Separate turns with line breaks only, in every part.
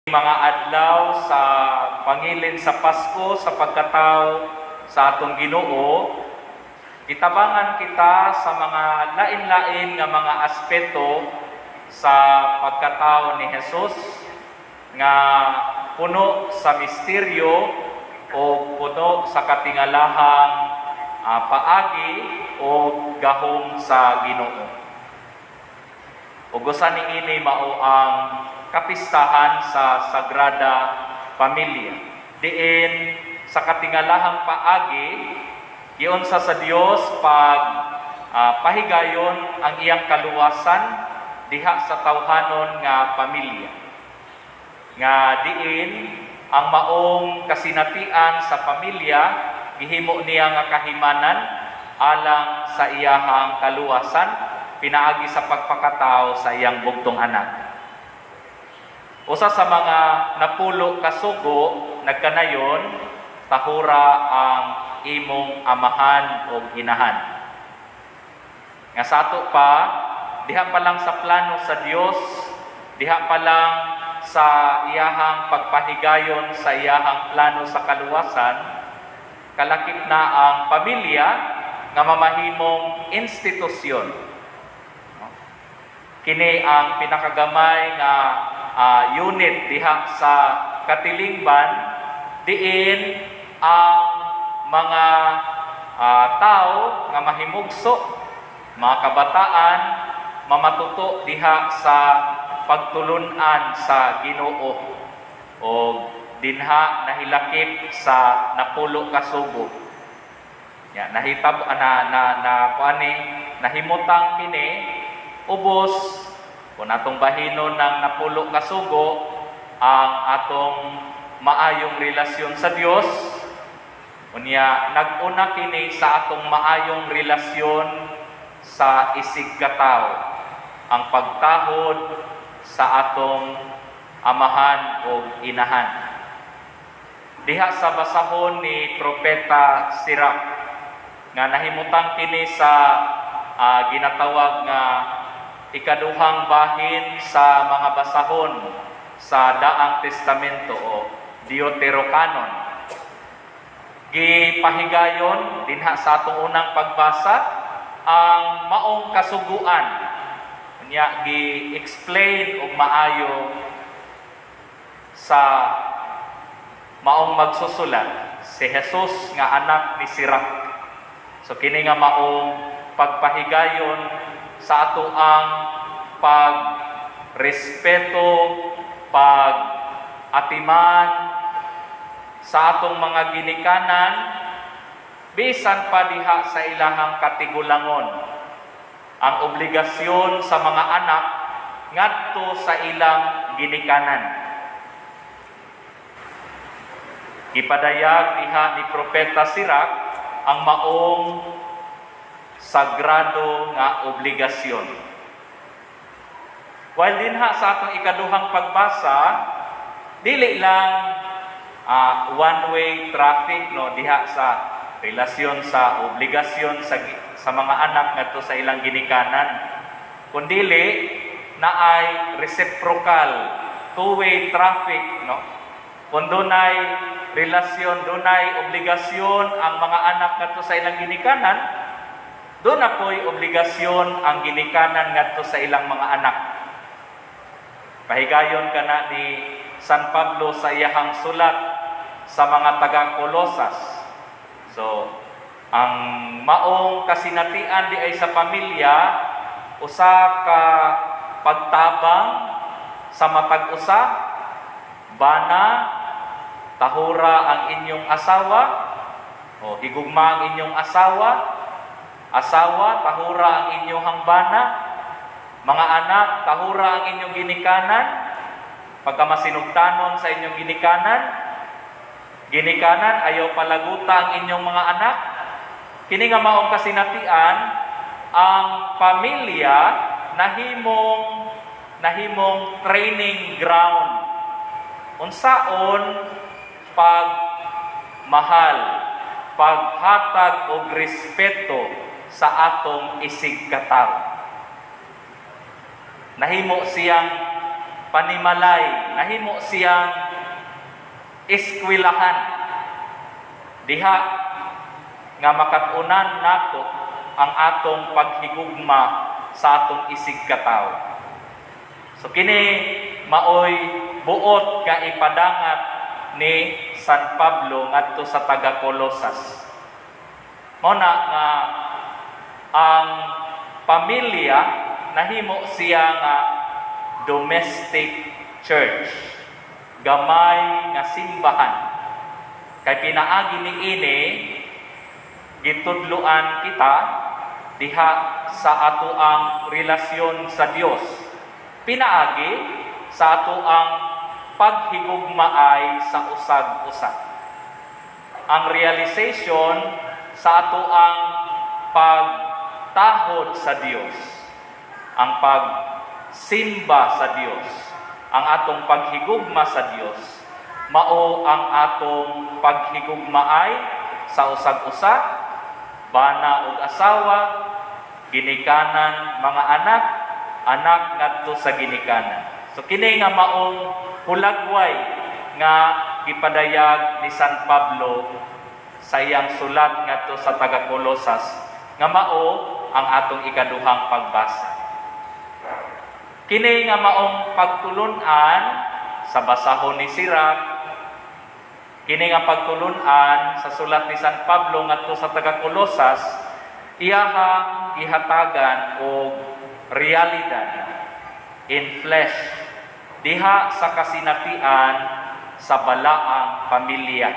Mga adlaw sa pangilin sa Pasko sa pagkatao sa atong Ginoo, itabangan kita sa mga lain-lain nga mga aspeto sa pagkatao ni Jesus nga puno sa misteryo o puno sa katingalahang paagi o gahom sa Ginoo. Ug usa niini mao ang kapistahan sa Sagrada Familia. Diin sa katingalahang paagi giunsa sa Dios pag pahigayon ang iyang kaluwasan diha sa tawhanon nga pamilya. Nga diin ang maong kasinatian sa pamilya gihimo niya nga kahimanan alang sa iyahang kaluwasan pinaagi sa pagpakatao sa iyang bugtong anak. Usa sa mga napulo ka sugo nagkanayon, "Tahura ang imong amahan o inahan." Nga sa ato pa, diha pa lang sa plano sa Dios, diha pa lang sa iyahang pagpahigayon sa iyahang plano sa kaluwasan, kalakip na ang pamilya nga mamahimong institusyon. Kini ang pinakagamay nga unit diha sa katilingban diin ang mga tao nga mahimugso, mga kabataan, mamatuto diha sa pagtulunan sa Ginoo o dinha nahilakip sa napulo ka sugo. Ya, nahitab na na na kuani, nahimutang kini ubos kung atong bahinon ng napulo ka sugo ang atong maayong relasyon sa Dios. Unya nag-una kini sa atong maayong relasyon sa isig katawo, ang pagtahod sa atong amahan o inahan. Diha sa basahon ni Propeta Sirach nga nahimutang kini sa ginatawag nga ikaduhang bahin sa mga basahon sa Daang Testamento o Deuterocanon. Gipahigayon dinha sa atong unang pagbasa ang maong kasuguan. Unya gi-explain og maayo sa maong magsusulat, si Jesus nga anak ni Sirach. So kini nga maong pagpahigayon sa ato ang pag respeto, pag atiman sa atong mga ginikanan bisan pa diha sa ilahang katigulangon. Ang obligasyon sa mga anak ngadto sa ilang ginikanan. Gipadayag diha ni Propeta Sirach ang maong sagrado nga obligasyon. While dinha sa atong ikaduhang pagbasa, dili lang one-way traffic, no, diha sa relasyon sa obligasyon sa mga anak ngadto sa ilang ginikanan. Kundili naay reciprocal, two-way traffic, no. Kung dunay relasyon, dunay obligasyon ang mga anak ngadto sa ilang ginikanan, duna po'y obligasyon ang ginikanan ngadto sa ilang mga anak. Pahigayon kana ni San Pablo sa iyahang sulat sa mga taga Colosas. So, ang maong kasinatian di ay sa pamilya, usa ka pagtabang sa matag usa. Bana, tahura ang inyong asawa o higugma ang inyong asawa. Asawa, tahura ang inyong bana. Mga anak, tahura ang inyong ginikanan. Pagka masinugtanon sa inyong ginikanan. Ginikanan, ayaw palaguta ang inyong mga anak. Kini nga maong kasinatian, ang pamilya nahimong training ground unsaon pagmahal, paghatag og respeto sa atong isig katawo. Nahimo siyang panimalay, nahimo siyang eskwelahan diha nga makat-unan nato ang atong paghigugma sa atong isig katawo. So kini maoy buot nga ipadangat ni San Pablo ngadto sa taga Colosas. Mao na nga ang pamilya nahimo siya nga domestic church, gamay nga simbahan. Kay pinaagi niini gitudloan kita diha sa atoang relasyon sa Dios. Pinaagi sa atoang paghigugmaay sa usag-usa. Ang realization sa atoang pagtahod sa Dios, ang pagsimba sa Dios, ang atong paghigugma sa Dios, mao ang atong paghigugmaay sa usag-usa, bana ug asawa, ginikanan, mga anak, anak ngadto sa ginikanan. So kini nga maong hulagway nga gipadayag ni San Pablo sa iyang sulat ngadto sa taga Colosas nga mao ang atong ikaduhang pagbasa. Kini nga maong pagtulun-an sa basahon ni Sirach, kini nga pagtulun-an sa sulat ni San Pablo ngadto sa taga Colosas, iyahang gihatagan og realidad in flesh diha sa kasinatian sa balaang pamilya.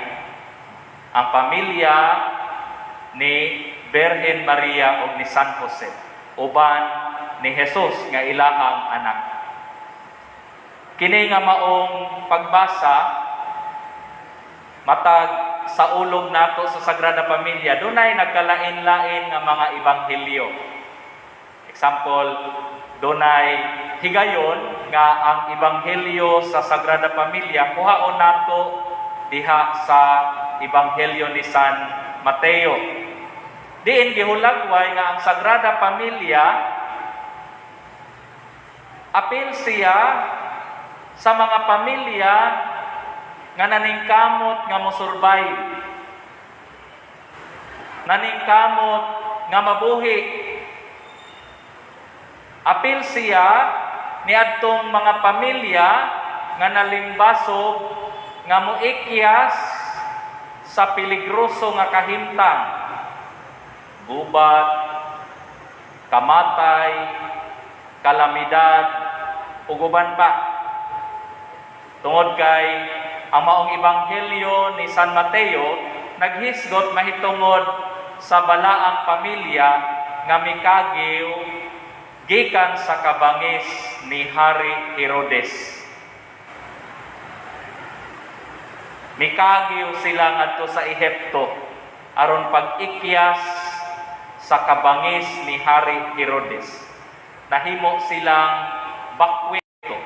Ang pamilya ni Birhen Maria ug ni San Jose uban ni Jesus nga ilahang anak. Kini nga maong pagbasa, matag sa ulog nato sa Sagrada Pamilya, dunay nagkalain-lain nga mga ebanghelyo. Example, dunay higayon nga ang ebanghelyo sa Sagrada Pamilya kuhaon nato diha sa Ebanghelyo ni San Mateo. Diin gihulagway nga ang Sagrada Pamilya apil siya sa mga pamilya nga naningkamot nga mo-survive. Naningkamot nga mabuhi. Apil siya niadtong mga pamilya nga nalimbasog nga moikyas sa peligroso nga kahimtang, gubat, kamatay, kalamidad, ug uban pa. Tungod kay ang maong ebanghelyo ni San Mateo naghisgot mahitungod sa balaang pamilya nga mikagiw gikan sa kabangis ni Hari Herodes. Mikagiw sila ngadto sa Ehipto aron pag-ikyas sa kabangis ni Hari Herodes. Nahimo silang bakwito.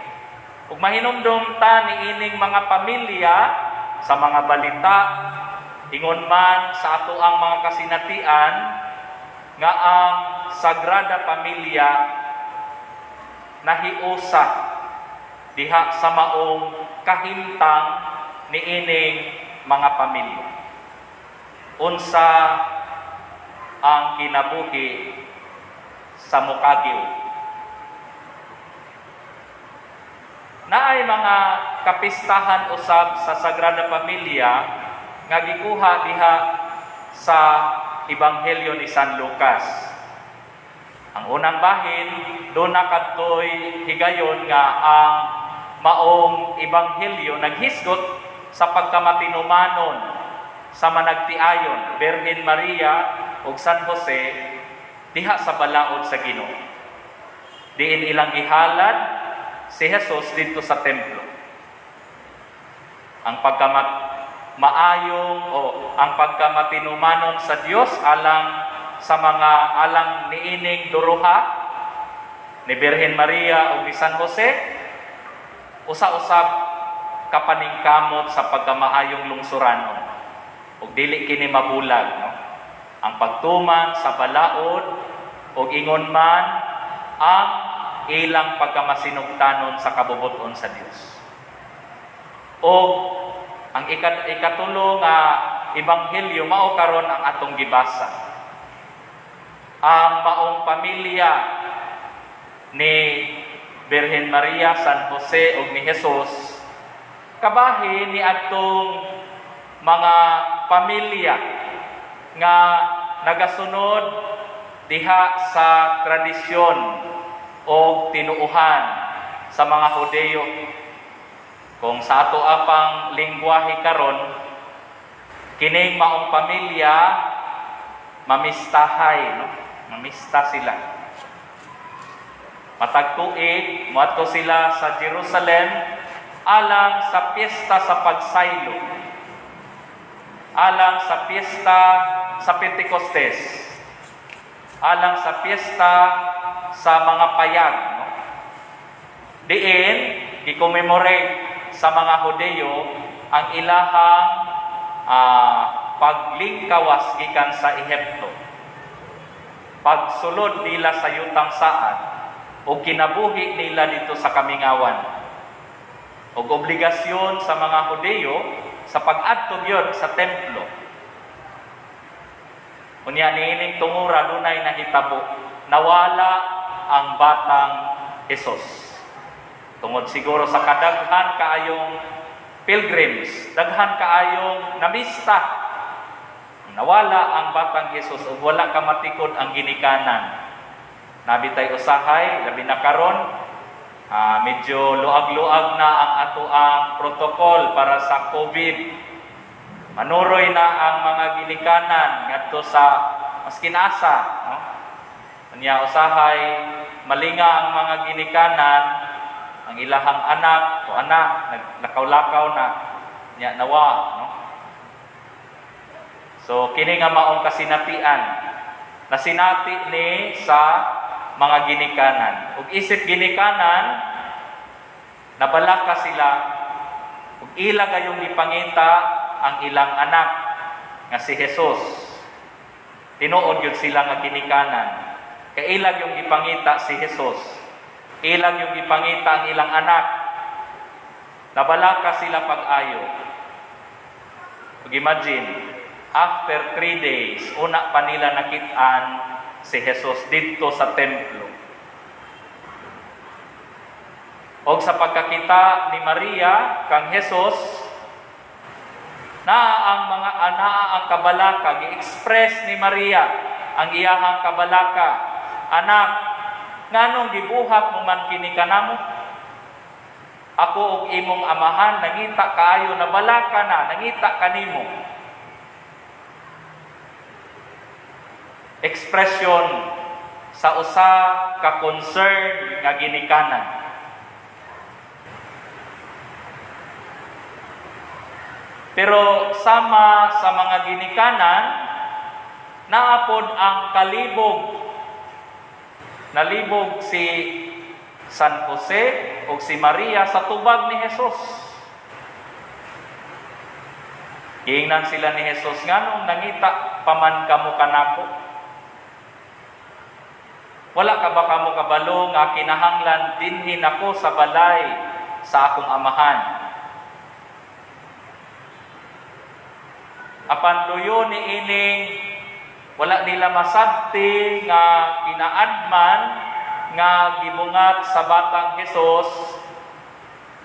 Ug mahinumdum ta niining mga pamilya sa mga balita, ingon man sa atoang mga kasinatian nga ang Sagrada Pamilya nahiusa diha sa maong kahimtang niining mga pamilya. Unsa ang kinabuhi sa mukagiw? Naay mga kapistahan usab sa Sagrada Pamilya nga gikuha diha sa Ebanghelyo ni San Lucas. Ang unang bahin, duna kadtoy higayon nga ang maong ebanghelyo naghisgot sa pagkamatinumanon sa managtiayon Birhen Maria ug San Jose diha sa balaod sa Ginoo. Diin ilang gihalad si Jesus didto sa templo. Ang pagkamat maayong o ang pagkamatinumanon sa Dios alang sa mga alang niining duruha ni Birhen Maria ug ni San Jose, usa-usab kapaningkamot sa pagkamaayong lungsuranon ug dili kini mabulag, no? Ang pagtuman sa balaod ug ingon man ang ilang pagkamasinugtanon sa kabubut-on sa Dios. O ang ikatulo nga ebanghelyo mao karon ang atong gibasa. Ang maong pamilya ni Birhen Maria, San Jose ug ni Jesus kabahin ni adtong mga pamilya nga nagasunod diha sa tradisyon o tinuuhan sa mga Hudeyo. Kung sa ato apang lingwahe karon, kining maong pamilya mamistahay, no? Mamista sila. Matag tuig moadto sila sa Jerusalem alang sa piyesta sa pagsaylo, alang sa piyesta sa Pentecostes, alang sa piyesta sa mga payag, no? Diin gi-commemorate sa mga Hudeyo ang ilahang paglingkawas gikan sa Ehipto, pagsulod nila sa yutang saad o kinabuhi nila dito sa kamingawan. Og obligasyon sa mga Hudeyo sa pag-adto gyud sa templo. Unya, niining tungura dunay nahitabo. Nawala ang batang Jesus. Tungod siguro sa kadaghan kaayong pilgrims, daghan kaayong namista. Nawala ang batang Jesus ug wala ka matikod ang ginikanan. Naa bitay usahay, labi na karon, medyo luag-luag na ang ato ang protocol para sa COVID. Manuroy na ang mga ginikanan ngadto sa maskin asa, no? Unya usahay malinga ang mga ginikanan ang ilahang anak o anak naglakaw-lakaw na nya nawa, no? So kini nga maong kasinatian nasinati ni sa mga ginikanan. Ug isip ginikanan, nabalaka sila ug ila gayong gipangita ang ilang anak nga si Jesus. Tinuod gyud sila nga ginikanan. Kay ila yung gipangita si Jesus. Ilang yung gipangita ang ilang anak. Nabalaka sila pag-ayo. Ug imagine, after 3 days, una pa nila nakit-an si Jesus didto sa templo. Og sa pagkakita ni Maria kang Jesus, naa ang mga naa ang kabalaka, gi-express ni Maria ang iyahang kabalaka. "Anak, nganong gibuhat mo man kini kanamo? Ako ug imong amahan nangita kaayo, nabalaka na, nangita kanimo." Expression sa usa ka concern nga ginikanan. Pero sama sa mga ginikanan, naapod ang kalibog. Nalibog si San Jose o si Maria sa tubag ni Jesus. Giingnan sila ni Jesus, "Nganong nangita paman kamo kanako? Wala ka ba kamo kabalo nga kinahanglan dinhin ako sa balay sa akong amahan?" Apan luyo ni ining wala nila masabti nga kinaadman nga gibungat sa batang Jesus,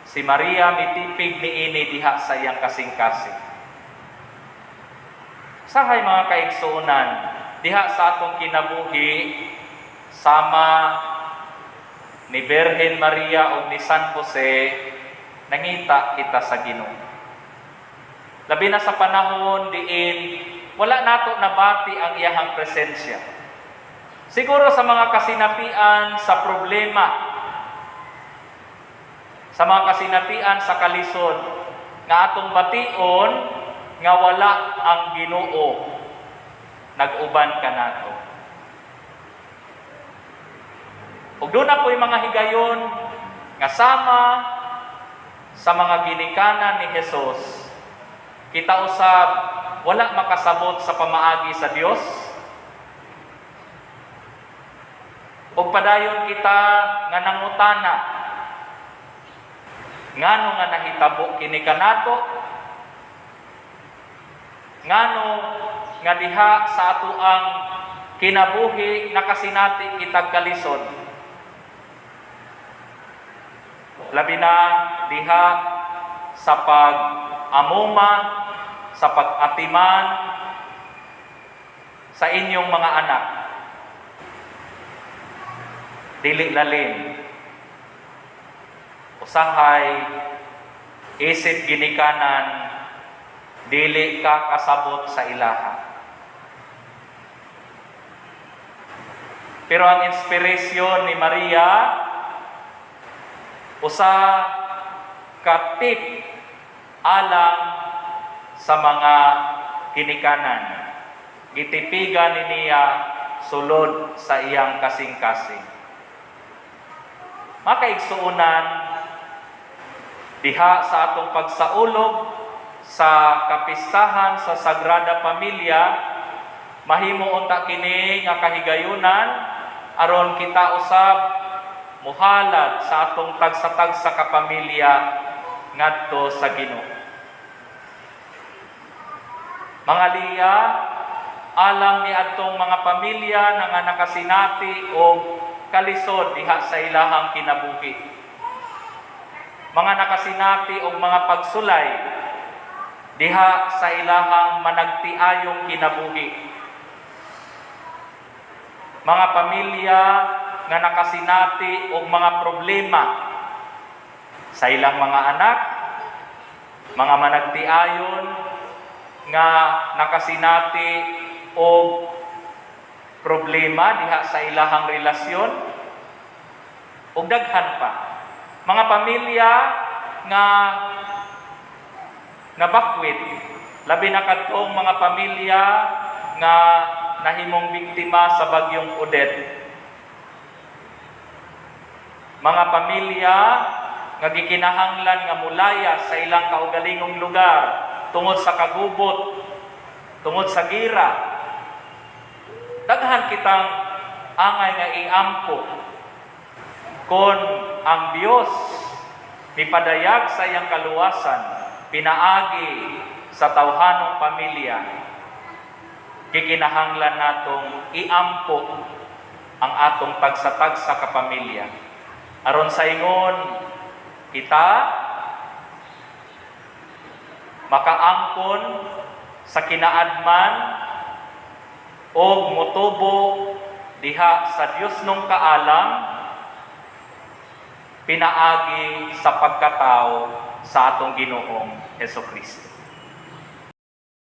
si Maria mitipig niini diha sa iyang kasing-kasing. Sahay, mga kaigsuonan, diha sa atong kinabuhi, sama ni Birhen Maria o ni San Jose, nangita kita sa Ginoo. Labi na sa panahon diin wala nato nabati ang iyahang presensya. Siguro sa mga kasinatian sa problema, sa mga kasinatian sa kalisod, nga atong bation nga wala ang Ginoo nag-uban kanato. Ug duna po'y mga higayon nga sama sa mga ginikanan ni Jesus, kita usab wala makasabot sa pamaagi sa Dios. Ug padayon kita nga nangutana, ngano nga nahitabo kini kanato? Ngano nga diha sa atoang kinabuhi nakasinati kitag kalisod? Labi na diha sa pag-amuma, sa pag-atiman sa inyong mga anak. Dili lalin. Usahay, isip ginikanan, dili ka kasabot sa ilaha. Pero ang inspirasyon ni Maria, usa ka tip alang sa mga ginikanan. Gitipigan ni niya sulod sa iyang kasing-kasing. Makaigsuonan, diha sa atong pagsaulog sa kapistahan sa Sagrada Familia, mahimo unta kini nga kahigayunan aron kita usab muhalad sa atong tagsa-tagsa ka pamilya ngadto sa Ginoo. Mga liya, alang ni adtong mga pamilya na nga nakasinati og kalisod diha sa ilahang kinabuhi. Mga nakasinati og mga pagsulay diha sa ilahang managtiayong kinabuhi. Mga pamilya nga nakasinati og mga problema sa ilang mga anak, mga managtiayon nga nakasinati og problema diha sa ilahang relasyon, ug daghan pa. Mga pamilya nga nabakwit, labi na kadtong mga pamilya nga nahimong biktima sa bagyong Odette. Mga pamilya nga gikinahanglan nga mulaya sa ilang kaugalingong lugar tungod sa kagubot, tungod sa gira. Daghan kitang angay nga iampo kon ang Dios mipadayag sa iyang kaluwasan pinaagi sa tawhanong pamilya. Gikinahanglan natong iampo ang atong tagsa-tagsa ka pamilya aron sa ingon kita makaangkon sa kinaadman og motubo diha sa Dios nung kaalam pinaagi sa pagkatao sa atong Ginoong Hesukristo.